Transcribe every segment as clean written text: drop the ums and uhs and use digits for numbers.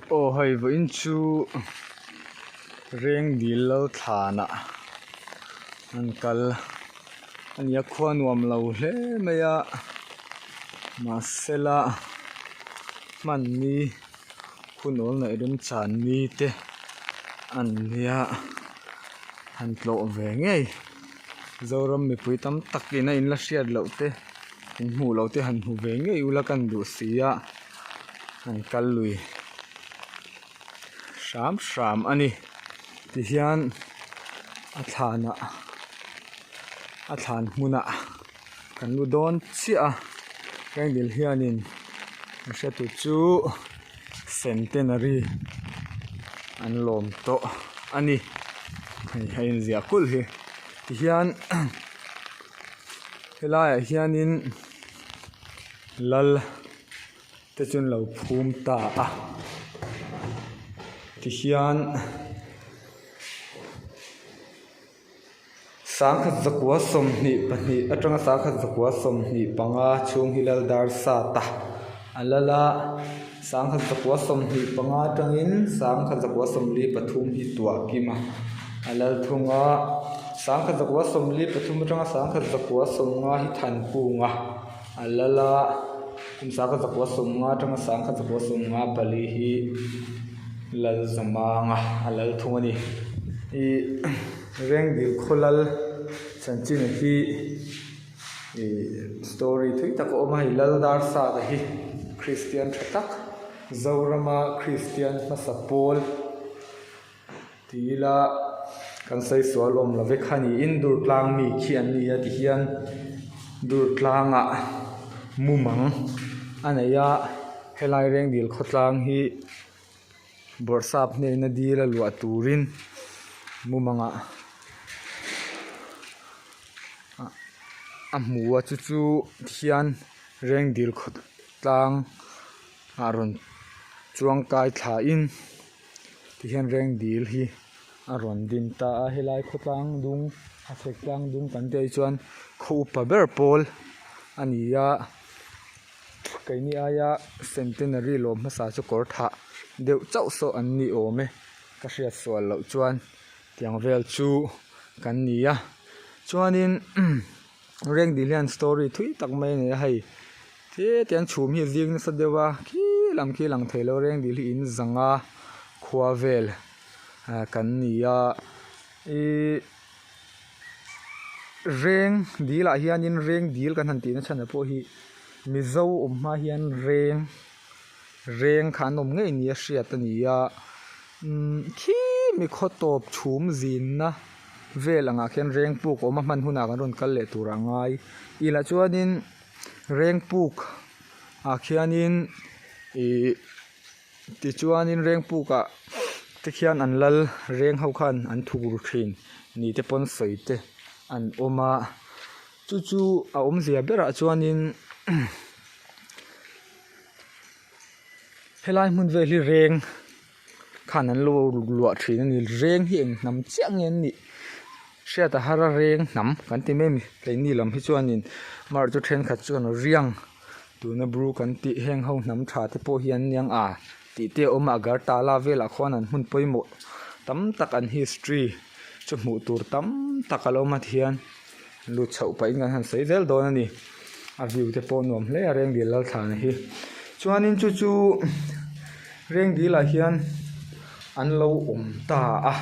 Aw hei vawiin chu Rengdil Lalthlanah an kal a ni a khua nuam lo hle mai a mahsela hmanni hun awl ngaih remchan ni te an nia han tlawh ve ngei Zoram mipui tam tak in a in la hriat loh te in hmuh loh te han hmu ve ngei ula ka ni duh si a an kal lui hram hram a ni tihian a thlanah a thlan hmunah kan lu dawn chiah a rengdil hianin a hre tu chu centenary an lawm tawh a ni hei a inziah kulh hi tihian helaiah hianin lal te chu an lo phum ta a tihian. 1922 atanga 1925 chhung hi lal dar sat a a lal a 1925 atangin 1943 hi tuah kim a a lal thung a 1943 atanga 1950 hi Thankung a a lal a kum 1950 atanga 1954 hi Lalzamanga a lal thung a ni. Ih Rengdil khaw lal chanchin hi ih story thui tak a awm a hei Lal Darsata hi Kristian tha tak Zorama Kristian hmasa pawl ti ila kan sawi sual awm lo vek kha niin Durtlang mi khi an ni a tihian Durtlangah mumang a nei a helai Rengdil khawtlang hi. Bawrhsap hnena dil a luah turin mumangah a hmu a chu chu hian Rengdil khaw tlang ah rawn chuang kai thla in tihian Rengdil hi a rawn din ta a helai khawtlang dung a fek tlang dung kan tih ah hi chuan khaw upa ber pawl a ni a. Keini aia centenary lawm hmasa chu kawr thah deuh chauh saw an ni awm e ka hriat sual loh chuan tiang vel chu kan ni a chuanin Rengdil hian story thui tak mai a nei a hei tlem te an chhum hi a zing nasa deuh a khi lam khi a lang thei lo Rengdil hi in zanga khua vel ah kan ni a ihh. Reng dil ah hianin reng dil kan han tihna chhan ah pawh hi mizo awm hma hian reng reng kha an awm ngei ni a hriat a ni a umm khi mi khaw tawp chhum zinna vel angah khian reng puk a awm a hman hunah kan rawn kal leh tur a ngai ilah chuanin reng puk ah khianin ihh. Tichuanin Rengpukah te khian an lal reng ho khan an thuk ru thin ni te pawn sawi te an awm a chu chu a awmzia berah chuanin helai hmun vel hi reng khan an lo luah thin a ni reng hi eng hnam chiah nge an nih hriat a har a reng hnam kan ti mai a ni keini lam hi chuanin amaherawhchu thenkhat chuan riang. Tuna bru kan tih heng ho hnam tha te pawh hi an niang a tih te a awm a Agartala velah khuan an hmun pawimawh tam tak an history chu hmuh tur tam tak a lo awm a tihian lut chhoh pahin kan han sawi zel dawn a ni a view te pawh nuam hle a Rengdil Lalthlana hi chuanin chu chu Rengdil ah hian an lo awm ta a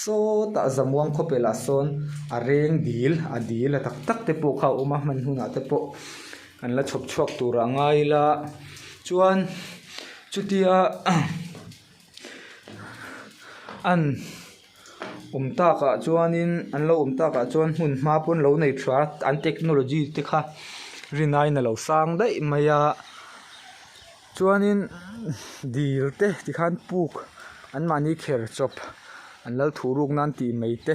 sawtah Zamuang khawpelah sawn a Rengdil a dil a tak tak te pawh kha a awm a hman hunah te pawh. Kan la chhawp chhuak tur a ngai ila chuan chutia an awm takah chuanin an lo awm takah chuan hmun hma pawn lo nei tha an technology te kha rin aiin a lo sang daih mai a chuanin dil te tikhan puk an mahni kher chawp an lal thuh ruk nan tih mai te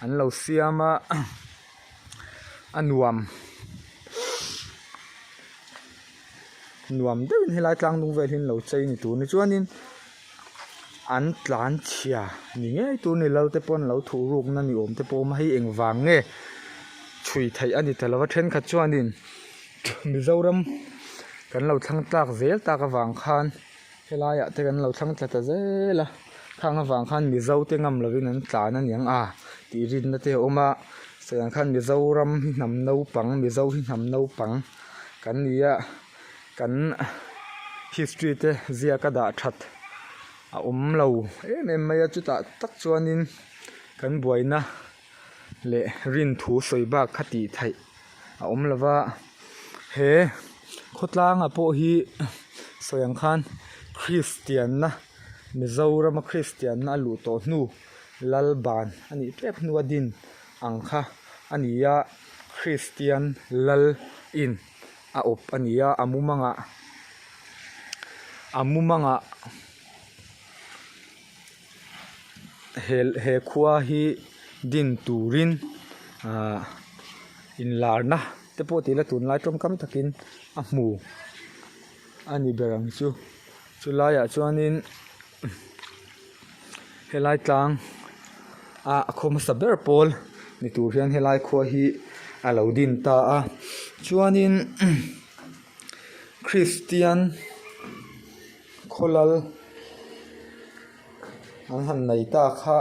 an lo siam a. A nuam nuam deuhin helai tlang dung vel hi an lo chei ni tur ni chuanin an tlan chhia ni ngei tur ni lal te pawh an lo thuh rukna ni awm te pawh a awm a hei engvang nge chhui theih a ni ta lo va thenkhat chuanin Mizoram kan lo thlang tlak zel tak avang khan. Helaiah te kan lo thlang tla ta zel a, khang avang khan Mizo te ngam lovin an tlan a niang a tih rinna te a awm a, sawiah khan Mizoram hi hnam naupang Mizo hi hnam naupang kan ni a, kan history te ziak a dah that a awm lo em em mai a, chutah tak chuanin kan buaina leh rinthu sawi bak kha tih theih a awm lo va he khawtlanga pawh hi sawi ang khan kristianna Mizorama kristianna a luh tawh hnu Lalban a nih tep hnu a din ang kha a ni a kristian lal in a awp a ni a a mumangah a mumangah. He he khua hi din turin ahh inlarna te pawh tih ila tunlai tawngkam takin a hmu a ni ber ang chu chulaiah chuanin helai tlang a khaw hmasa ber pawl ni tur hian helai khua hi a lo din ta a chuanin Kristian. Khawlal an han nei ta kha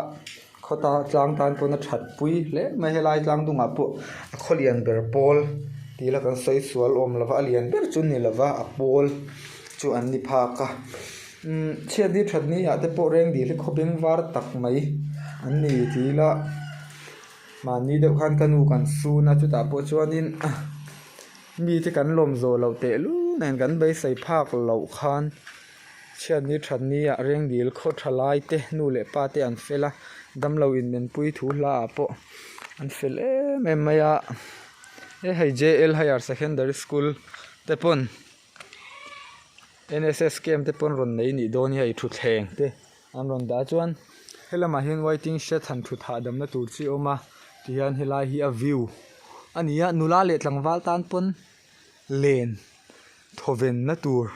khawta tlang tan pawn a that pui hle mai helai tlang dungah pawh a khaw lian ber pawl tih ila kan sawi sual awm lova a lian ber chu ni lova a pawl chu an ni phak a umm chhiatni thatni ah te pawh reng dil hi khaw beng var tak mai an ni tih ila mahni deuh khan ka nu kan sun a chutah pawh chuanin. Mite kan lawm zawh loh tehlul nen kan beisei phak loh khan chhiatni thatni ah rengdil khaw tha lai te nu leh pa te an fel a, damlo inenpui thu hla ah pawh an fel em em mai a, he hei J_L Higher Secondary School te pawn N_S_S camp te pawn rawn nei nih dawn hi hei thutthleng te an rawn dah a chuan helamah hian waiting shed han thut hahdamna tur chi a awm a tihian helai hi a view a ni a nula leh tlangval tan pawn len thawvenna tur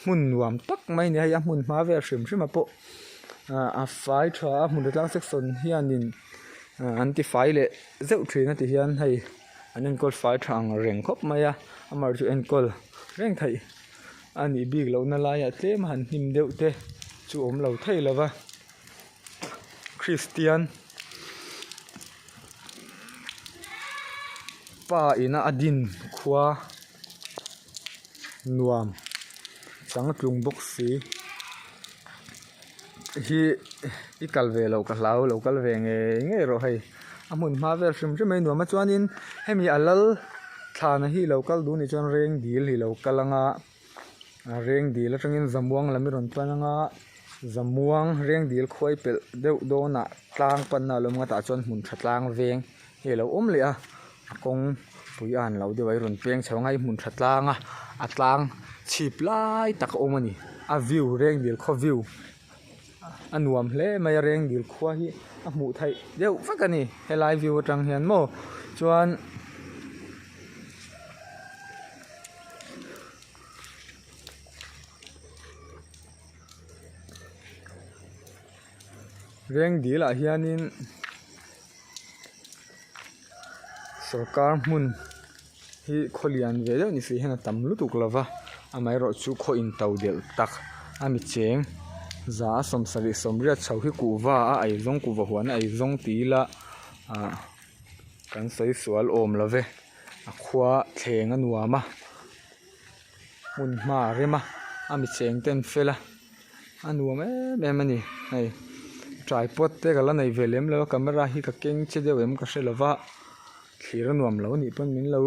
hmun nuam tak mai a ni a hei a hmun hma vel hrim hrim ah pawh ah a fai tha a hmun tlang section hianin ah an ti fai leh zeuh thin a ti hian hei an enkawl fai tha ang reng khawp mai a amaherawhchu chu enkawl reng theih a nih bik lohna laiah tlem a han hnim deuh te chu awm lo thei lo va Kristian pa ina a din khua nuam changtlung bawk si hi i kal ve loh ka hlau lo kal ve ngei ngei rawh hei a hmun hma vel hrim hrim mai nuam a chuanin hemi a lal thlana hi lo kal duh nih chuan reng dil hi lo kal anga reng dil atangin zamuang lam i rawn pan anga zamuang reng dil khuai pelh deuh dawnah tlang panna a lo awm a tah chuan hmun tha tlang veng hi a lo awm leh a a kawng pui a han lo deuh a i rawn peng chho ang a hei hmun tha tlang a a tlang chhip lai tak a awm a ni a view reng dil khaw view a nuam hle mai a reng dil khua hi a hmuh theih deuh vek a ni helai view atang hian maw chuan. Reng dil ah hianin sawrkar hmun hi khaw lian ve deuh ni si hian a tam lutuk lo va amaherawhchu khaw in to delh tak a mi cheng za a 70 sawmriat chho hi kuhva a eizawng kuhva huan a eizawng ti ila ah kan sawi sual awm lo ve a khua thleng a nuam a. Hmun hma a rem a a mi cheng te an fel a a nuam em em a ni hei tripod te ka la nei ve lem lo a camera hi ka keng che deuh em ka hre lo va thlir a nuam lo anih pawn min lo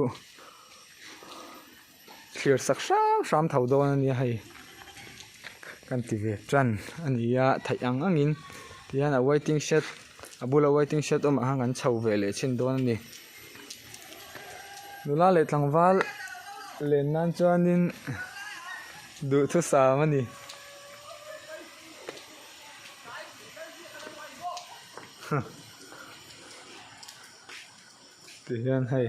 thlir sak hram hram tho dawn a nia hei kan ti ve tan a ni a theih ang ang in tihian a waiting shed a bula waiting shed awmah khan kan chho ve leh chhin dawn a ni. Nula leh tlangval len nan chuanin duhthusam a ni. Tihian hei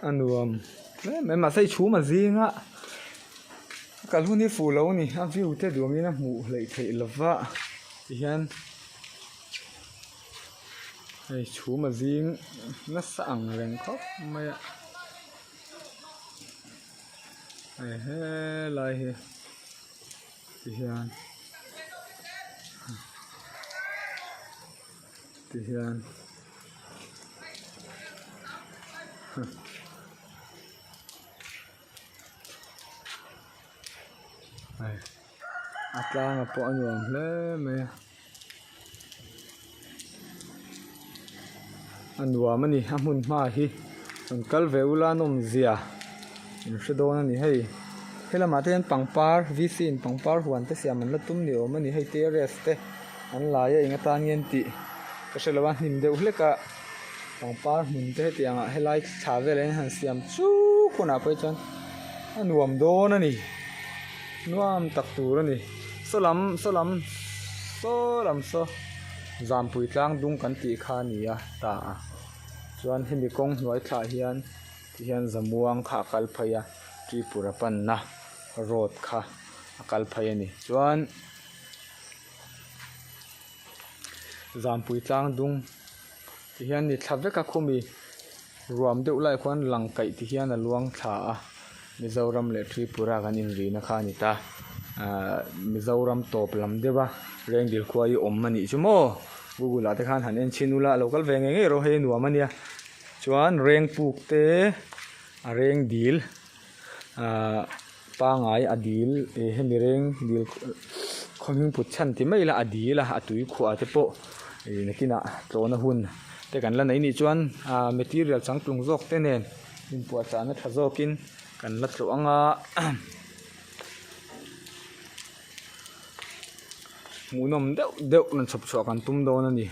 a nuam hle mai mahse hei chhum a zing a kal hun hi fuh lo a ni a view te duangin a hmuh hleih theih lova tihian hei chhum a zing nasa ang reng khawp mai a. Hei helai hi tihian tihian hei a tlangah pawh a nuam hle mai a a nuam a ni a hmun hma hi rawn kal ve ula nawm zia in hre dawn a ni hei helamah te hian pangpar v c in pangpar huan te siam an la tum ni awm a ni hei terrace te an lai a eng atan nge an tih ka hre lo a hnim deuh hlek a pangpar hmun te hetiang ah helai thla velah hian han siam chuk hunah pawh hi chuan a nuam dawn a ni nuam tak tur a ni saw lam saw lam saw lam saw zampui tlang dung kan tih kha a ni a ta a chuan hemi kawng hnuai thlah hian ti hian zamuang kha a kal phei a tripura panna road kha a kal phei a ni chuan. Zampui tlang dung ti hian ni thla vek a khumi ruam deuh lai khuan lang kaih ti hian a luang thla a Mizoram leh Tripura kan inrihna kha a ni ta ahh Mizoram tawp lam deuh a Rengdil khua hi awm a nih chu maw Google ah te khan han en chhin ula a lo kal ve ngei ngei rawh hei nuam a nia chuan Rengpuk te a Rengdil ahh pangai a dil ih hemi reng dil khaw hming put chhan ti mai ila a dil a a tui khuah te pawh ih nakinah tlawhna hun te kan la nei nih chuan ahh material changtlung zawk te nen inpuahchahna tha zawkin kan la tlawh ang a hmuhnawm deuh deuh rawn chhawp chhuah kan tum dawn a ni.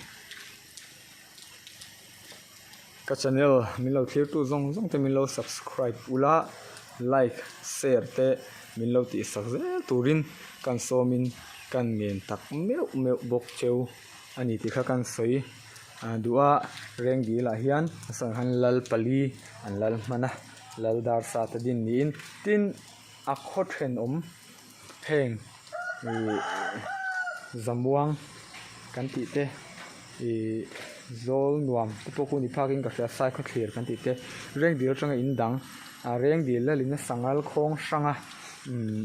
Ka channel min lo thlir tu zawng zawng te min lo subscribe ula like share te min lo tih sak zel turin kan sawmin kan ngen tak meuh meuh bawk cheu a ni tih kha kan sawi duh a Rengdil ah hian a sawi ang khan lal pali an lal hman a lal dar sa te din niin tin a khaw thenawm heng ih zamuang kan tih te ih zawl nuam te pawh khu ni phak in ka hria sai khawthlir kan tih te rengdil atanga in dang ah rengdil lalin a sanghal khawng hrang a umm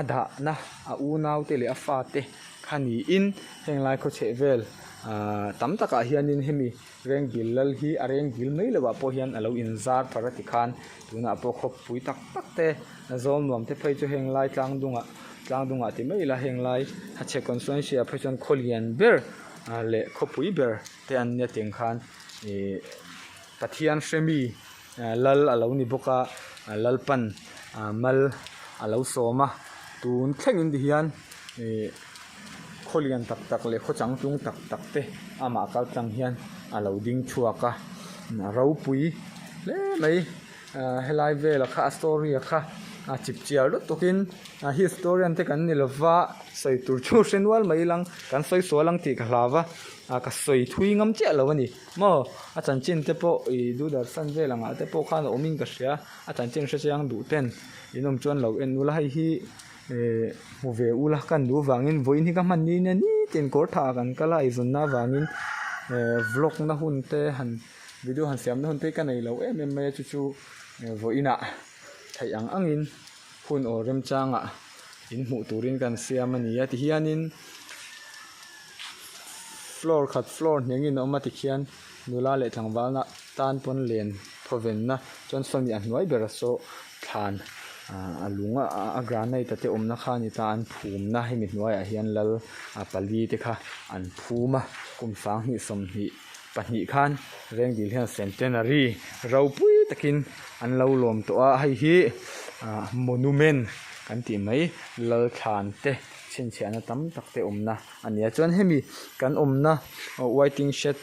a dahna a unau te leh a fate kha niin heng lai khaw chheh vel ah tam takah hianin hemi Rengdil lal hi a rengdil mai loh ah pawh hian a lo inzar thar a tikhan tunah pawh khawpui tak tak te zawl nuam te phei chu heng lai tlang dungah tlang dungah ti mai ila heng lai hachhek constituency ah phei chuan khaw lian ber leh khawpui ber te an nia tiang khan ih Pathian hremi lal a lo ni bawk a Lalpan mal a lo sawm a tun thlengin ti hian ih. Khaw lian tak tak leh khaw changtlung tak tak te amah kal tlang hian a lo ding chhuak a a ropui hle mai ah helai vela kha a story a kha a chip chiar lutuk in a historian te kan ni lova sawi tur chu hre nual mai lang kan sawi sual ang tih ka hlau va ah ka sawi thui ngam chiah lo a ni maw a chanchin te pawh ih doordarshan vel angah te pawh khan a awm in ka hria a chanchin hre chiang duh ten in awm chuan lo en ula hei hi. Ehh hmu ve ula kan duh vangin vawiin hi ka hman ni nia nitin kawr tha kan kal a eizawnna avangin ehh vlog na hun te han video han siam na hun te hi ka nei lo em em mai a chu chu vawiin ah theih ang angin hun aw remchangah in hmuh turin kan siam a ni a tihianin floor khat floor hnengin a awm a tikhian nula leh tlangval na tan pawn len thawvenna chuan sawni a hnuai ber a saw thlan ah a lung a granite a te awmna kha a ni ta an phumna hemi hnuaiah hian lal a pali te kha an phum a kum sanghnih sawmhnih pahnih khan Rengdil hian centenary ropui takin an lo lawm tawh a hei hi ah monument kan tih mai lal thlan te chhinchhiahna tam tak te awmna a ni a chuan hemi kan awmna waiting shed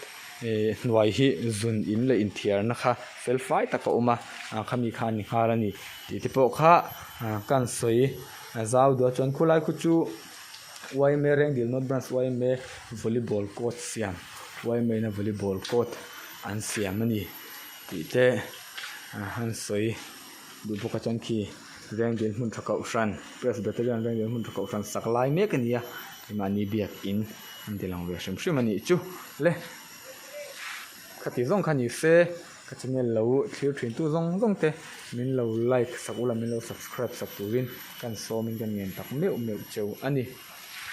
eh hnuai hi zun in leh inthiarna kha fel fai tak a awm a ah khami kha a ni nghal a ni tih te pawh kha ah ka han sawi a zau duh a chuan khulai khu chu yma Rengdil North Branch yma volleyball court siam yma in a volleyball court an siam a ni tih te ah han sawi duh bawk a chuan khi Rengdil hmun tha kohhran Presbyterian Rengdil hmun tha kohhran sak lai mek a ni a mahni biak in an ti lang ve hrim hrim a nih chu le khati zawng kha ni se. Ka channel lo thlir thin tu zawng zawng te min lo like sak ula min lo subscribe sak turin kan sawmin kan ngen tak meuh meuh cheu a ni.